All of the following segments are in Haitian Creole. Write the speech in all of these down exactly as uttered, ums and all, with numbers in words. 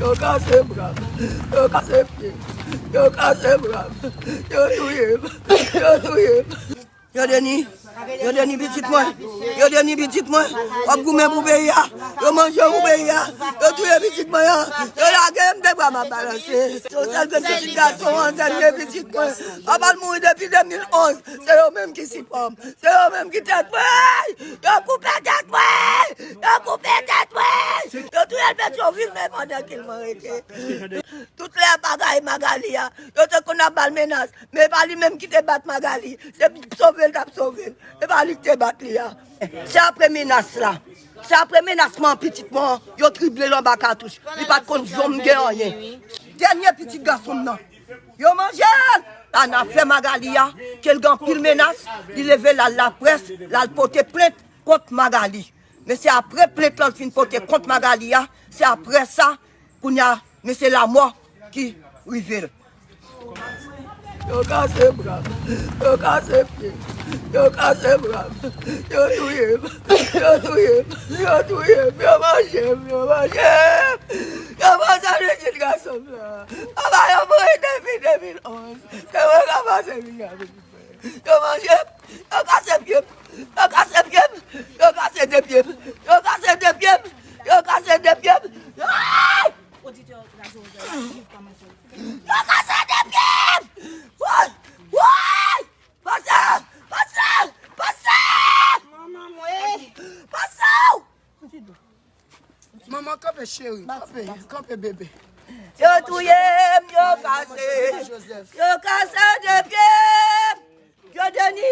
Yo kase bra m. Yo kase pye m. Yo kase bra m. Yo touye m. Yo touye m. Yo Deni. Yo Deni pitit mwen. Yo Deni pitit mwen. W ap goumen pou peyi a. Yo manje w pou peyi a. Yo touye pitit mwen an. Yo lage m de bra m ap balanse. Se yon sèl grenn pitit gason an, dènye pitit mwen. Papa l mouri depi de mil onz. Se yo menm ki sipò m. Se yo menm ki tèt mwen! Yo koupe tèt mwen! Yo koupe tèt mwen! Yo touye l Petyonvil, men pandan ke l mwen rete. Tout lè bagay Magali a, yo te konn ap ba l menas, men e pa li menm ki te bat Magali. Se sove l t ap sove l. E pa li ki te bat li a. Se apre menas la. Se apre menas mwen, pitit mwen, yo trible l anba katouch. Li pa t konn zam gen anyen. Dènye pitit gason m nan. Yo manje l! Annafè Magali a, ke l gen anpil menas, li leve l al laprès, l al pote plent kont Magali. Men se apre plent lan l fin pote kont Magali a, se apre sa, kounye a, men se lamò ki rive l. Yo kase bra m, yo kase pye m, yo kase bra m, yo touye m, yo touye m, yo touye m, yo manje m, yo manje m, yo manje pitit gason m nan. Papa yo mouri depi de mil onz. Se mwen k ap pase vin la pitit mwen. Yo manje m, yo kase pye m, yo kase pye m, yo kase de pye m, yo kase de pye m, yo kase de pye m. Ay! Yo kase de pye m! Woy! Woy! Pase! Pase! Pase! Manman mwen! Pase! Manman, kanpe cheri, kanpe, kanpe bebe. Yo touye m, yo kase, yo kase de pye m. Yo Deni.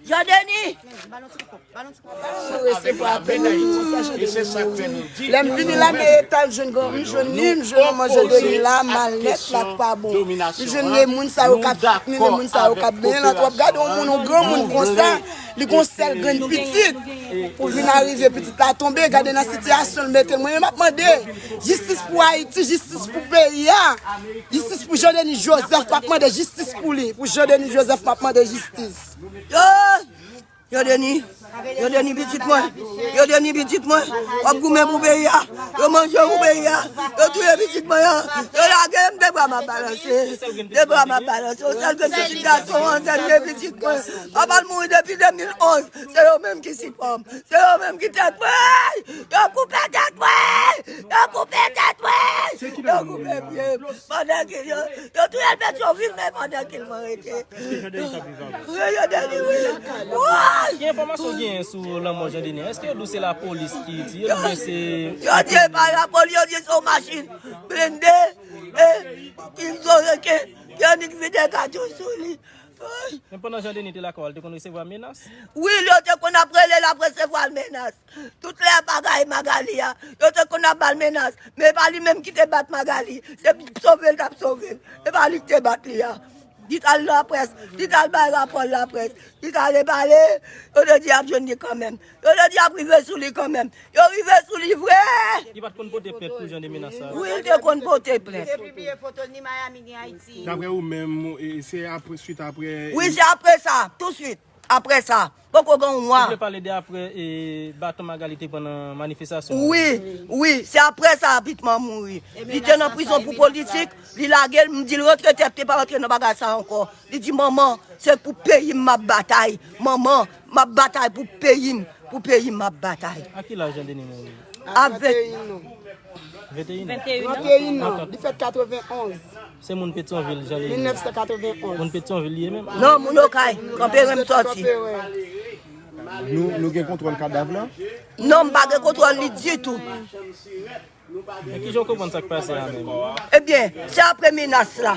Yo Deni. Mwen resevwa apèl yo tou, sa Jean Denis mouri. Lè m vini la, men eta m jwenn gran, m jwenn li, m jwenn manman Jean Denis la, mal nèt la k pa bon. M jwenn le moun sa yo k ap soutni, le moun sa yo k ap benyen l. W ap gade yon moun, yon gran moun konsa, li gon sèl grenn pitit. Pou vin arive pitit la tonbe, gade nan sitiyasyon l mete l. Mwen menm m ap mande jistis pou Ayiti, jistis pou peyi a. Jistis pou Jean Denis Joseph, m ap mande jistis pou li. Pou Jean Denis Joseph, m ap mande jistis. Yo! Yo Deni, yo Deni pitit mwen, yo Deni pitit mwen, w ap goumen pou peyi a, yo manje w pou peyi a, yo touye pitit mwen an, yo lage m de bra m ap balanse, de bra m ap balanse, yon sèl grenn pitit gason an, dènye pitit mwen, papa l mouri depi de mil onz, se yo menm ki sipò m, se yo menm ki tèt mwen, yo koupe tèt mwen, yo koupe tèt mwen, yo koupe pye m, pandan ke yo, yo touye l Petyonvil, men pandan ke l mwen rete. Yo Deni, wi. Woy! Ki enfòmasyon w genyen sou lanmò Jean Denis? Èske yo di w se lapolis ki tiye l oubyen se... Yo di e pa lapolis, yo di se yon machin blende, e, ki vin reke, ki annik vide katouch sou li. Woy! Men pandan Jean Denis te lakay w, te konn resevwa menas? Wi, yo te konn ap rele l ap resevwa menas. Tout lè bagay Magali a, yo te konn ap ba l menas, men e pa li menm ki te bat Magali, se sove l t ap sove l, e pa li ki te bat li a. Li t al laprès, li t al bay rapò l laprès, li t ale pale, yo te di y ap jwenn li kanmenm. Yo te di y ap rive sou li kanmenm. Yo rive sou li vre! Li pa t konn pote plent pou jan de menas sa a? Wi, li te konn pote plent. Te pibliye foto l ni Miami ni Ayiti. Daprè ou menm, e, se apre, swit apre... Wi, se apre sa, touswit. Apre sa, poko gen yon mwa. Ou vle pale de apre, e, baton Magali te pran nan manifestasyon an? Wi, wi, se apre sa Pitman mouri. Li te nan prizon pou politik, li lage l, m di l rantre tèt li, pa rantre nan bagay sa ankò. Li di, "Manman, se pou peyi m m ap batay. Manman, m ap batay pou peyi m, pou peyi m m ap batay." A ki laj Jean Denis mouri? A venteyen an. Venteyen an? Trannteyen an. Li fèt katrevenonz. Se moun Petyonvil, Jean Denis? Mil nèf san katrevenonz. Moun Petyonvil li ye menm? Non, moun Okay. Kanperen m sòti. Nou, nou gen kontwòl kadav la? Non, m pa gen kontwòl li ditou. Men kijan w konprann sa k pase a menm? Ebyen, se apre menas la.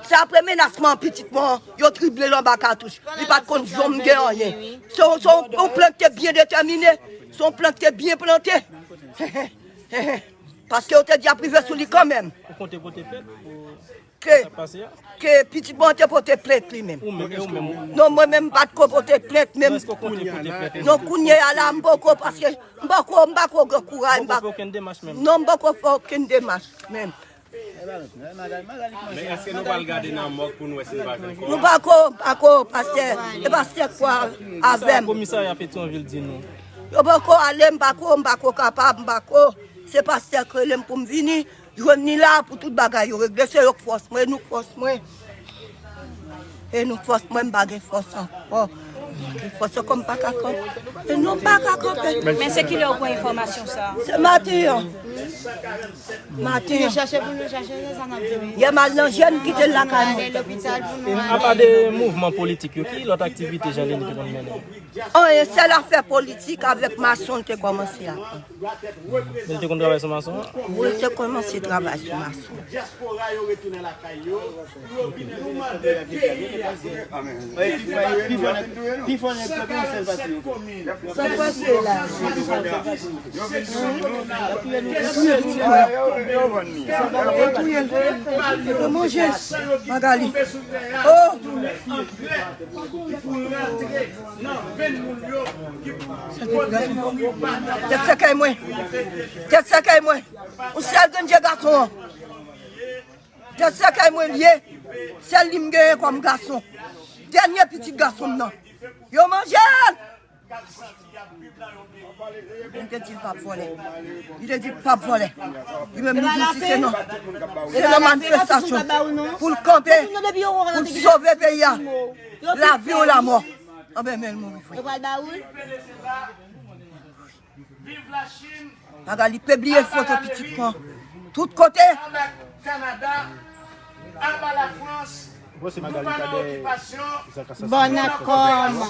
Se apre menas mwen, pitit mwen, yo trible l anba katouch. Li pa t konn zam gen anyen. Se yon, se yon, yon plent te byen detèmine. Se yon plent te byen plante. Paske yo te di y ap rive sou li kanmenm. Ou konte pote plent pou sa k pase a? Ke, ke pitit mwen te pote plent li menm. Ou menm, e ou menm? Non, mwen menm m pa t ko pote plent menm. Non, èske w konte pote plent? Non, kounye a la, m poko, paske m poko, m poko gen kouraj, m pa... Ou poko fè okenn demach menm? Non, m poko fè okenn demach menm. Men èske nou pral gade nan mòg pou n wè si n pa jwenn kò a? Nou pa ko, pa ko, pastè. E pastè k kwa avè m. Komisarya Petyonvil di nou. Yo poko ale, m pa ko, m pa ko kapab, m pa ko. Se pastè k rele m pou m vini, jwenn ni la pou tout bagay yo regle. Se yo k fòs mwen, e nou k fòs mwen. E nou k fòs mwen, m pa gen fòs ankò. M pa gen fòs ankò, m pa ka kanpe. E nou pa ka kanpe. Men se kilè ou pran enfòmasyon sa a? Se maten an. Maten an. Yè m al nan jèn, m kite l lakay mwen. Apa de mouvman politik yo, ki lòt aktivite Jean Denis te konn mennen? Anyen, sèl afè politik avèk mason l te kòmanse a. Men l te konn travay sou mason an? Wi, l te kòmanse travay sou mason. Pi fò nèg, pi fò nèg, pi fò nèg, pi fò nèg, pi fò nèg. Sa k pase la? Yo touye l. Yo manje. Magali. Oh! Sa te gason. Tèt sèkèy mwen. Tèt sèkèy mwen. Ou sèl grenn je gason an. Tèt sèkèy mwen l ye. Sèl li m genyen kòm gason. Dènye pitit gason m nan. Yo manje l! Li te di l p ap vòlè. Li te di l p ap vòlè. Li menm li di si se nan, se nan manifestasyon pou l kanpe, pou l sove peyi a. Lavi ou lamò. Anben, men l mouri vre. Magali pibliye foto pitit mwen tout kote. Bòn akò.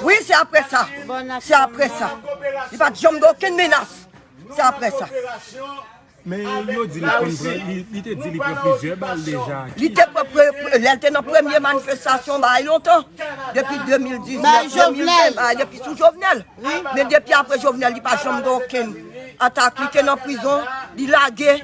Wi, se apre sa. Se apre sa. Li pa t janm gen okenn menas. Se apre sa. Men yo di li konn pran, li, li te di li pran plizyè bal deja. Li te pran pre-, pre-, lè l te nan premye manifestasyon, bay lontan. Depi de mil diznèf, de mil ven, bay depi sou Jovenel. Men depi apre Jovenel, li pa janm gen okenn atak. Li te nan prizon, li lage,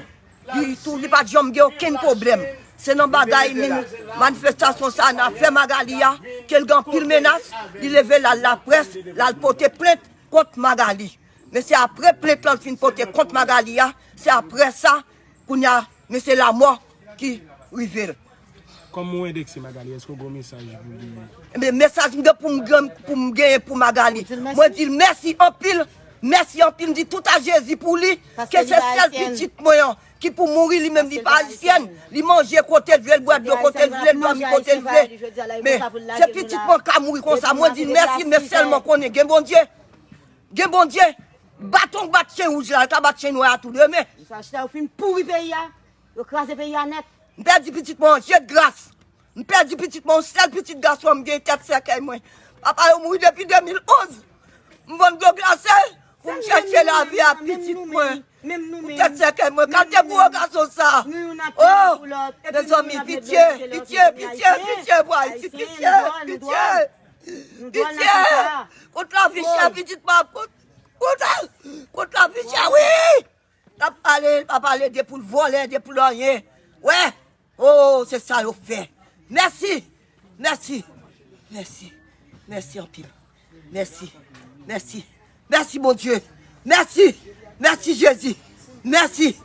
li tou, li pa t janm gen okenn pwoblèm. Se nan bagay min-, manifestasyon sa nan afè Magali a, ke l gen anpil menas, li leve l al laprès, l al pote plent kont Magali. Men se apre plent lan l fin pote kont Magali a, se apre sa, kounye a, men se lamò ki rive l. Kòm ou endekse Magali, èske w gen yon mesaj pou li? Men mesaj m gen pou m gen, pou m genyen pou Magali. Mwen di l mèsi anpil, mèsi anpil, m di tout a Jezi pou li, ke se sèl pitit mwen an ki pou mouri, li menm li pa ayisyèn, li manje kote l vle, l bwè dlo kote l vle, l dòmi kote l vle. Men se pitit mwen ka mouri konsa, mwen di l mèsi, men sèlman konnen gen Bondye. Gen Bondye, baton k bat chen wouj la, l ka bat chen nwè a tou demen. Sa chita yo fin pouri peyi a. Yo kraze peyi a nèt. M pèdi pitit mwen an je de gras. M pèdi pitit mwen, yon sèl pitit gason an m gen tèt sèkèy mwen. Papa yo mouri depi de mil onz. M vann dlo glase pou m chèche lavi a pitit mwen. Pou tèt sèkèy mwen. Kalte gwo gason sa. Oh, mezanmi, pitye, pitye, pitye, pitye pou Ayiti, pitye, pitye. Pitye! Kont lavi chè, pitit pa kont, kont, kont lavi chè, wi! L ap pale, l pa pale de pou l vòlè, de pou l anyen. Wè! Oh, se sa yo fè. Mèsi! Mèsi! Mèsi! Mèsi anpil. Mèsi! Mèsi! Mèsi, Bondye. Mèsi. Mèsi, Jezi. Mèsi.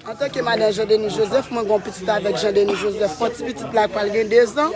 Antanke madan Jean Denis Joseph, mwen gen yon pitit avèk Jean Denis Joseph. Yon ti pitit la pral gen dezan.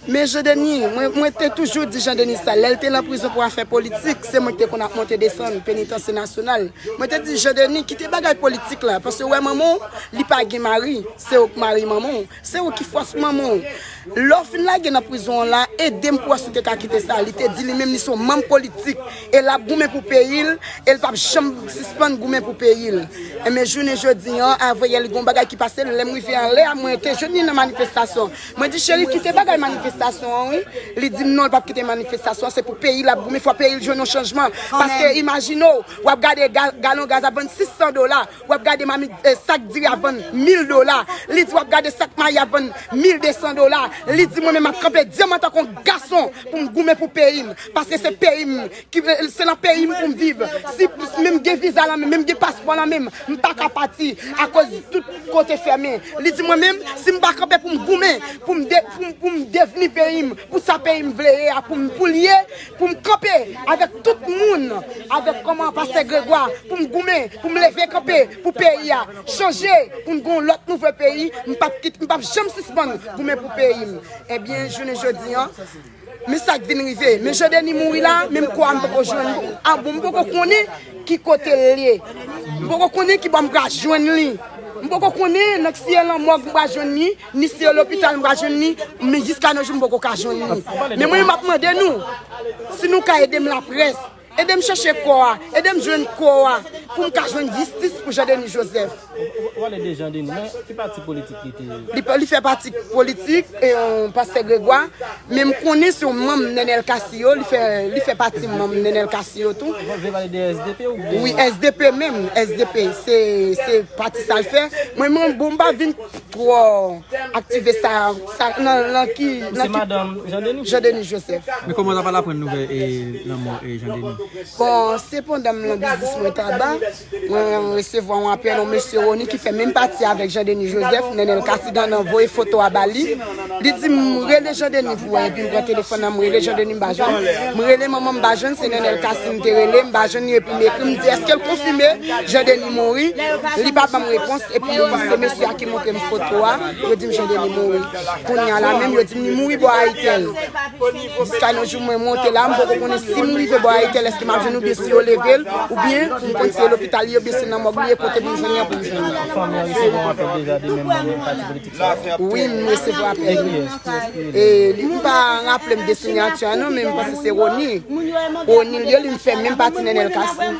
Men Jean Denis, mwen, mwen te toujou di Jean Denis sa. Lè l te nan prizon pou afè politik, se mwen ki te konn ap monte desann penitansye nasyonal. Mwen te di, Jean Denis, kite bagay politik la. Paske w wè manman w, li pa gen mari. Se ou k mari manman w. Se ou ki fòs manman w. Lè w fin lage nan prizon an la, ede m pou wè si w te ka kite sa. Li te di li menm li se yon manm politik. E l ap goumen pou peyi l, e l p ap janm sispann goumen pou peyi l. Enben, jounen jodi an, avanyè li gen yon bagay ki pase l, lè m rive anlè a, mwen te jwenn li nan manifestasyon. Mwen di, cheri, kite bagay manifestasyon an, wi. Li di m non, l p ap kite manifestasyon an, se pou peyi l ap goumen, fò peyi l jwenn yon chanjman. Paske, imajine w, w ap gade ga-, galon gaz ap vann sis san dola. W ap gade mamit, eh, sak diri ap vann mil dola. Li di w ap gade sak mayi ap vann mil de san dola. Li di mwen menm m ap kanpe dyanm antanke yon gason pou m goumen pou peyi m. Paske se peyi m, ki, se nan peyi m pou m viv. Si menm gen viza lan men, menm gen paspò lan men, m pa ka pati akoz tout kote fèmen. Li di mwen menm, si m pa kanpe pou m goumen, pou m de, pou, m- pou m devni peyi m, pou sa peyi m vle ye a, pou m, pou l ye, pou m kanpe avèk tout moun, avèk kòman pastè Gregwa, pou m goumen, pou m leve kanpe pou peyi a chanje, pou n gen yon lòt nouvo peyi, m p ap kit, m p ap janm sispann goumen pou peyi m. Ebyen, jounen jodi an, men sa k vin rive. Men Jan Deni mouri la, menm kò a m poko jwenn. A bon, m poko konnen ki kote l ye. M poko konnen ki bò m pral jwenn li. M poko konnen nan si e lanmòg m pral jwenn li, ni si e lopital m pral jwenn li, men jiska nou jou m poko ka jwenn li. Men mwen, m ap mande nou, si nou ka ede m laprès, ede m chèche kò a, ede m jwenn kò a, pou m ka jwenn jistis pou Jan Deni Jozèf. Ou pale de Jan Deni, men ki pati politik li te? Li, li fè pati politik, e, pastè Gregwa, men m konnen se yon manm Nenel Cassio, li fè, li fè pati manm Nenel Cassio tou. Ou vle pale de S D P ou byen? Wi, S D P menm, S D P, se, se pati sa l fè. Mwen, mwen, bon, m pa vin twò aktive sa, sa nan, nan ki, nan ki madanm Jan Deni? Jan Deni Jozèf. Men kòman w ta pral aprann nouvèl e lanmò e Jan Deni? Bon, se pandan m nan biznis mwen taba, mwen resevwa yon apèl yon mesye Rony ki fè menm pati avèk Jan Deni Jozèf, Nenel Cassio, nan voye foto a ba li. Li di m rele Jan Deni pou wè, epi m pran telefòn nan, m rele Jan Deni, m pa jwenn. M rele manman, m pa jwenn, se Nenel Cassio m te rele, m pa jwenn li, epi m ekri, m di èske l konfime Jan Deni mouri? Li pa ban m repons, epi se mesye a ki montre m foto a, yo di m Jan Deni mouri. Kounye a la menm, yo di m li mouri bò Ayitel. Jiska nou jou mwen monte la, m poko konnen si m rive bò Ayitel, èske m ap jwenn oubyen si yo leve l, oubyen pou m konn si e lopital li, oubyen si nan mòg li ye, kote pou m jwenn li an pou m jwenn li. Fanmi an resevwa yon apèl deja de menm manm pati politik sa? Wi, m resevwa apèl. De kiyès? Kiyès ki rele? E, li, m pa raple m de siyati a non, men m panse se Rony. Rony l ye, li m fè menm pati Nenel Cassio.